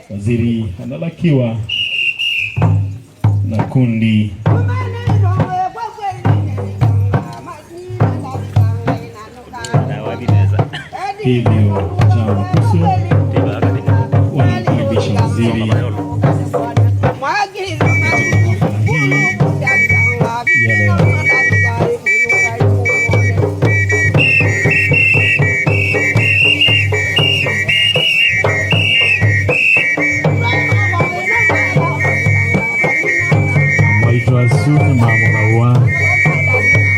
Waziri analakiwa na kundi hivyo cha Makusu wanamkaribisha waziri katika hafla hii ya leo. Mwaitwa Sune Mamulawa,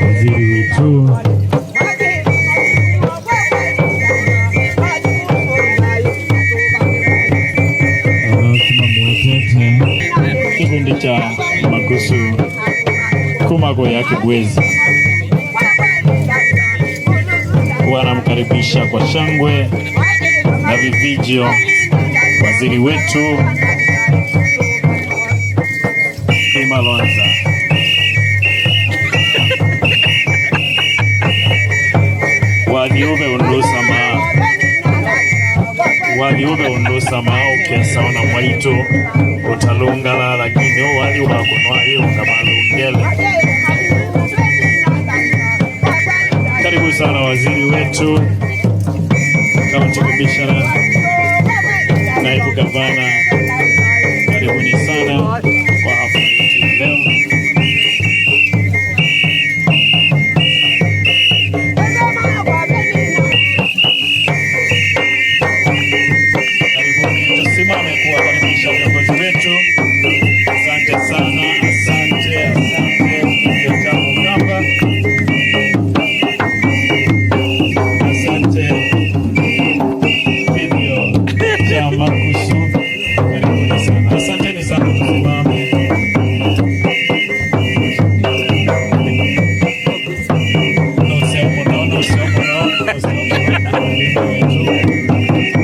waziri wetu. Mwetete kikundi cha Makusu Kumago ya Kibwezi wanamkaribisha kwa shangwe na vifijo waziri wetu Malonza. Wadiume undusama, wadiume undusama ukesa ona mwaitu utalungala, lakini wali wakunwa ungamalungele. Karibu sana waziri wetu, County Commissioner, naibu gavana, karibuni sana kwa hafla yetu ya leo. Karibuni, tusimame kuwakaribisha viongozi wetu. Asante sana, asante, asante Dr. Mugamba. Asante Video cha Makusu. Karibuni sana. Asanteni sana, tusimame. No se no, no se no, no se wetu.